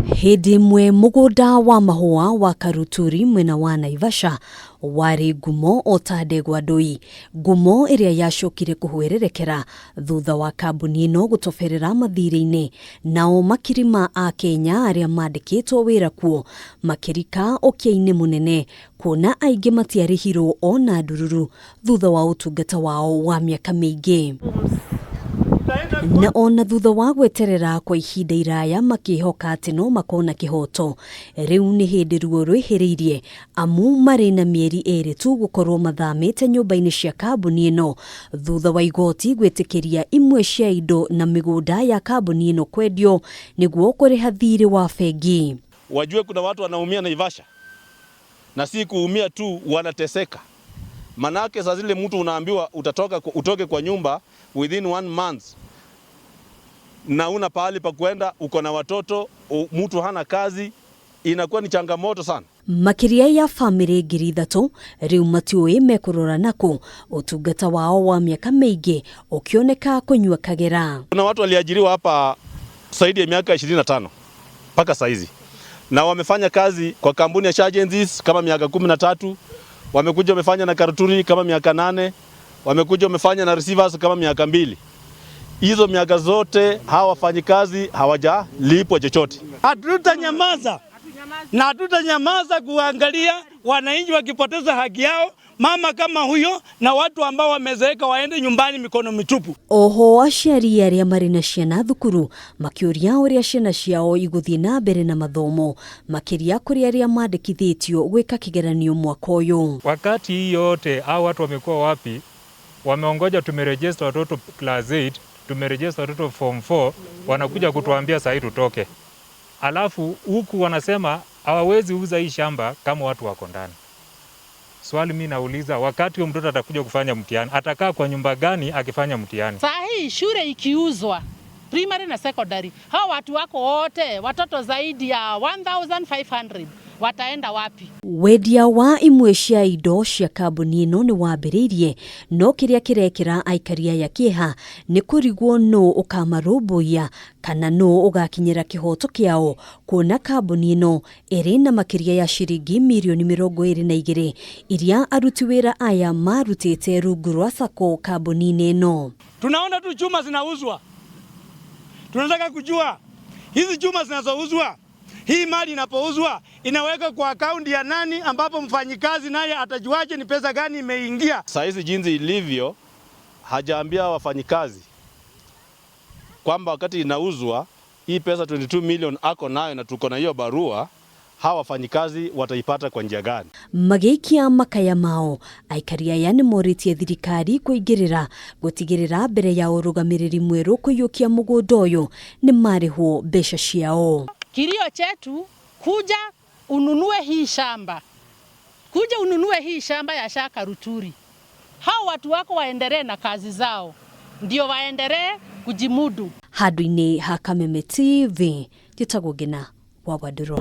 Hĩndĩ ĩmwe mũgũnda wa mahũa wa Karuturi mwena wa Naivasha warĩ ngumo o ta ndegwa ndũi, ngumo ĩrĩa yacokire kũhwererekera thutha wa kambuni ĩno gũtoberera mathirĩ-inĩ, nao makiri ma Akenya arĩa mandĩkĩtwo wĩra kuo makĩrika ũkĩa-inĩ mũnene kuona aingĩ matiarĩhirwo ona ndururu thutha wa ũtungata wao wa mĩaka mĩingĩ. Na ona thutha wa gweterera kwa ihinda iraya makĩhoka atĩ no makona kĩhoto, rĩu nĩ hĩndĩ ruo rwĩhĩrĩirie amu marĩ na mĩeri ĩrĩ tu gũkorwo mathamĩte nyũmba-inĩ cia kambuni ĩno thutha wa igoti gwĩtĩkĩria imwe cia indo na mĩgũnda ya kambuni ĩno kwendio nĩguo kũrĩha thirĩ wa bengi. Wajue kuna watu wanaumia Naivasha, na si kuumia tu, wanateseka. Manake saa zile mtu unaambiwa utatoka, utoke kwa nyumba within one month na una pahali pa kwenda, uko na watoto, mtu hana kazi, inakuwa ni changamoto sana. Makĩria ya bamĩrĩ 3,000 rĩu matiũĩ mekũrora nakũ ũtungata wao wa mĩaka mĩingĩ ũkĩoneka kũnyua kagera. Kuna watu waliajiriwa hapa zaidi ya miaka 25 mpaka saizi na wamefanya kazi kwa kampuni ya Shaa Agencies kama miaka 13, wamekuja wamefanya na Karuturi kama miaka 8, wamekuja wamefanya na Receivers kama miaka 2. Hizo miaka zote hawa wafanyikazi hawajalipwa chochote. Hatutanyamaza na hatutanyamaza kuangalia wananchi wakipoteza haki yao, mama kama huyo na watu ambao wamezeeka waende nyumbani mikono mitupu. Oho aciari arĩa marĩ na ciana thukuru makĩũria ũrĩa ciana ciao igũthiĩ na mbere na mathomo makĩria kũrĩ arĩa mandĩkithĩtio gwĩka kĩgeranio mwaka ũyũ. Wakati hii yote hao watu wamekuwa wapi? Wameongoja tumeregister watoto class 8, tumeregister watoto form 4, wanakuja kutuambia sahii tutoke. Alafu huku wanasema hawawezi uza hii shamba kama watu wako ndani. Swali mimi nauliza, wakati huyo mtoto atakuja kufanya mtihani, atakaa kwa nyumba gani akifanya mtihani? Saa hii shule ikiuzwa primary na secondary, hao watu wako wote watoto zaidi ya 1500 wataenda wapi? Wendia wa imwe cia indo cia kambuni ĩno nĩ wambĩrĩirie no kĩrĩa kĩrekĩra aikari aya kĩeha nĩ kũrigwo nũ ũkamarũmbũiya kana nũ ũgakinyĩra kĩhoto kĩao kuona kambuni ĩno ĩrĩ na makĩria ya ciringi mirioni 22 iria aruti wĩra aya marutĩte rungu rwa sacco kambuni-inĩ ĩno. Tunaona tu chuma zinauzwa, tunataka kujua hizi chuma zinazouzwa, hii mali inapouzwa inaweka kwa akaunti ya nani, ambapo mfanyikazi naye atajuaje ni pesa gani imeingia? Saa hizi jinsi ilivyo, hajaambia wafanyikazi kwamba wakati inauzwa hii pesa 22 million ako nayo na tuko na hiyo barua, hawa wafanyikazi wataipata kwa njia gani? Magĩikia makaya mao aikari aya nĩ morĩtie thirikari kũingĩrĩra gũtigĩrĩra mbere ya ũrũgamĩrĩri mwerũ kũiyũkia mũgũnda ũyũ nĩ marĩhwo mbeca ciao. Kilio chetu kuja ununue hii shamba, kuja ununue hii shamba ya Shaa Karuturi, hao watu wako waendelee na kazi zao, ndio waendelee kujimudu. Handũ-inĩ ha Kameme TV njĩtagwo Ngina wa Wandũrũ.